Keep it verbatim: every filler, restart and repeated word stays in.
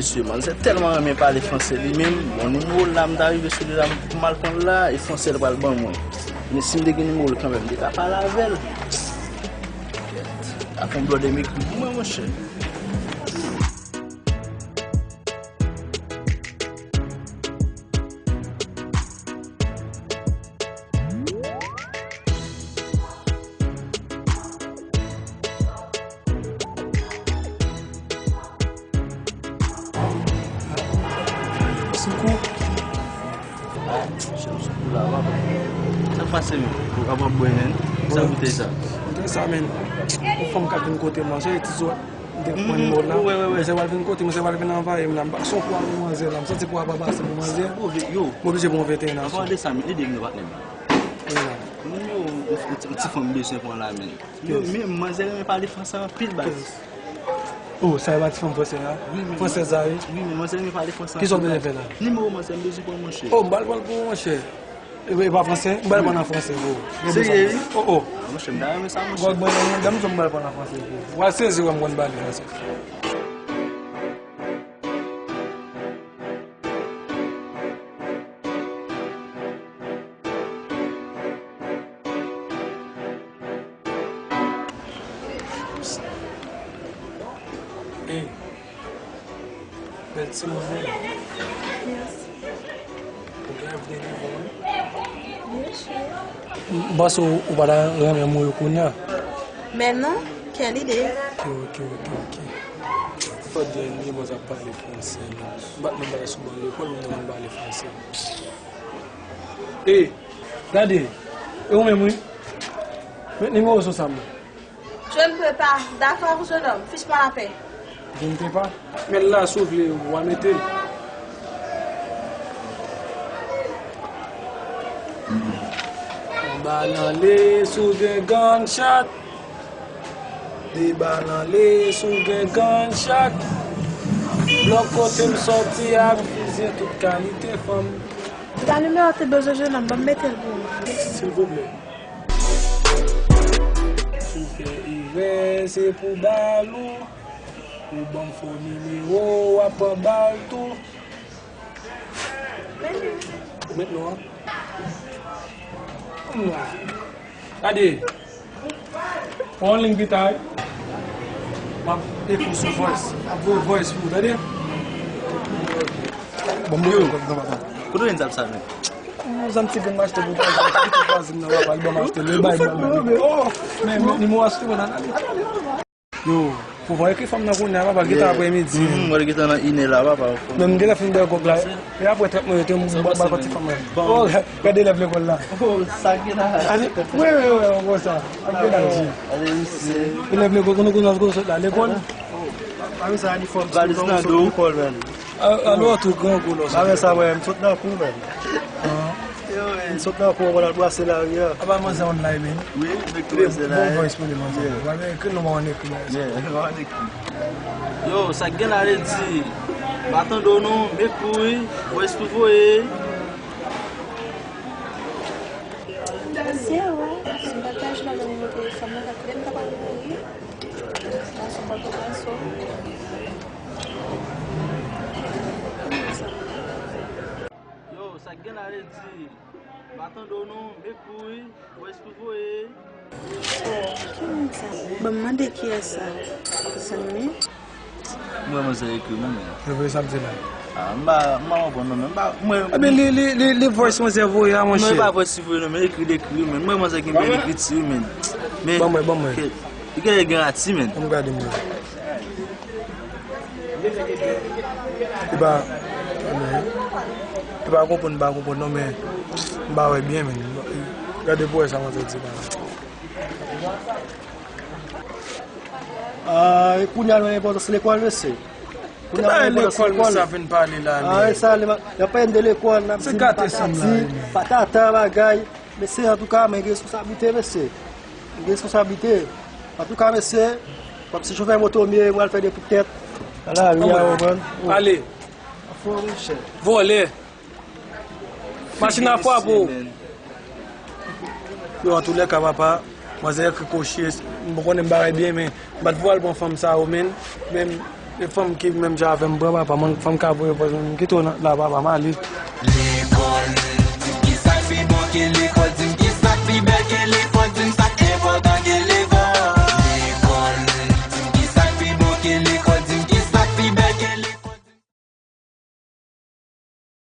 Mesye, manzè tèlman renmen pale franse li menm. Bon, nimewo l la, m ta rive sou li la, m mal pran l la, e franse l pral ban mwen. Men si m te gen nimewo l kanmenm, m te ka pale avè l. Kèt. Ak yon blòdè m ekri pou mwen, monchè. Sikou. Sa k pase menm? Ou ap bwè, menn? Sa boutèy sa? Boutèy sa, menn. Yon fanm k ap vin kote mwen, se ti zòt. M te pran nimewo la. Wi, wi, wi. Misye pral vin kote, misye pral vin anvayi m la. M pa son pwa pou manzè la. M santi pwa pa pase pou manzè. Yo. M oblije pran venteyen nan. Anvan de sa, men ede m non, patnè m. Wi, la. Nimewo yon ti fanm bezwen pran la, menn. Yo, men manzè renmen pale franse anpil, baz. Oh, sa e pa ti fanm fransèz la? Wi, men fransèz la, wi. Wi, men manzè renmen pale franse anpil. Kisa w bezwen fè la? Nimewo manzè m bezwen pran, monchè. Oh, m pral pran l pou ou, monchè. E, e pa franse? M pral pran nan franse, bro. Serye, wi? Oh, oh. Ah, monchè, m ta renmen sa, monchè. Gòg mwen, dam, dam, m pral pran nan franse, bro. W a sezi wè m konn pale franse. Hey, bèl timoun, wi. Mèsi. Ou gen avni devan w, wi. Byen si. M panse w, ou pa ta renmen mouri kounye a. Men non, kèl ide. Ok, ok, ok, ok. Fò di m, li mwen ap pale franse, non. M pa t menm pale sou ban lekòl, m te konn pale franse. Ey, gade, e ou menm wi. Met nimewo sou sa m. Je ne peux pas. D'accord, jeune homme, fiche-moi la paix. Je ne peux pas. Met la si w vle, w a mete l. Yon bal anle si w gen gunshot. De bal anle si w gen gunshot. Blòk kote m sòti a, m fizye tout kalite fanm. Sa nimewo te bezwen, jeune homme, ban m mete l pou ou. Silvouplè. Si w fè erè, se pou bal ou. Ou ban m fo nimewo, w ap pran bal tou. Ou met non an? Gade. Pran yon liy pita wi. M ap ekri sou voice. M ap voye voice pou ou, tande? Bon, mwen yo. Kote w jwenn zam sa, menn? Yon zam ti gang m achte pou vwazin, ti pitit vwazin nan, papa, li ban m achte l, li bay mwen, mwen. Oh, men, men, nimewo a sou mwen, ale. Yo, pou w ekri fanm nan kounye a, papa, gentan aprèmidi. Mhm, mwen gentan nan inè la, papa. Men m gentan fin bèl kòk la. E apre trant minit, m ba, ba ti fanm nan. Oh, gade elèv lekòl la. Oh, sa gen la. Wi, wi, wi, wi, konsa. Ap gen la, di. Ale, misye. Elèv lekòl, konnen kounye a sot la, lekòl. Valiz nan do. Lekòl, menn. A, alò, tou grangou lò. Bagay sa, mwen, m sot nan kou, menn. M sot nan kou, mwen al brase lari a. Apa manzè online, menn? Wi, nèg ki brase la. Bon voice pou li, manzè. Bagay, ekri non, mwen ekri la. Yeah, mwen ekri. Yo, sa gen la, Redi? M pa tande w non, m ekri wi. Voice pou voye. Se vre, si m pa t al jwenn nimewo telefòn nan, sa t ap kapab mouri. Gason pa tro gason. Yo, sa k gen la, Redi? M pa tande w non, m ekri wi, voice pou voye. Oh, ki moun sa? Ban m mande kiyès sa, zanmi. M wè manzè ekri mwen, men. Ou wè sa m di la? Ah, m pa, m pa konprann non, men m pa, m wè. Ebyen, li, li, li, li voice manzè voye a, monchè. Non, e pa voice li voye non, men ekri li ekri, men. M wè manzè gen bèl ekriti, men. Men, ban mwen, ban mwen. Li gen, gen rati, men. Ban m gade, mwen. Li pa, li pa konprann, li pa konprann non, men m pa wè byen, men. Gade pou wè sa manzè di la. Ah, e kounye a nou enpòtans lekòl, mesye. Kounye a nou enpòtans lekòl. Sa vin pale la, ah, men. E sa, y ap pale de lekòl, n ap di patati, patata, bagay. Mesye, antouka, mwen gen responsablite, mesye. Mwen gen responsablite. Antouka, mesye, kòm si chofè moto m ye, mwen al fè de kout tèt nan lari a, ou konprann? Ale. Afò, monchè. Vòlè. Machin a frape w. Yo, antoulèka, papa, manzè ekri koche, m konnen m bagay byen, men m pa t vle al pran fanm sa yo, men, men E fanm ki menm jan avè m pran papa, mwen fanm ka voye pòz mwen, m kite w nan la papa, m ale.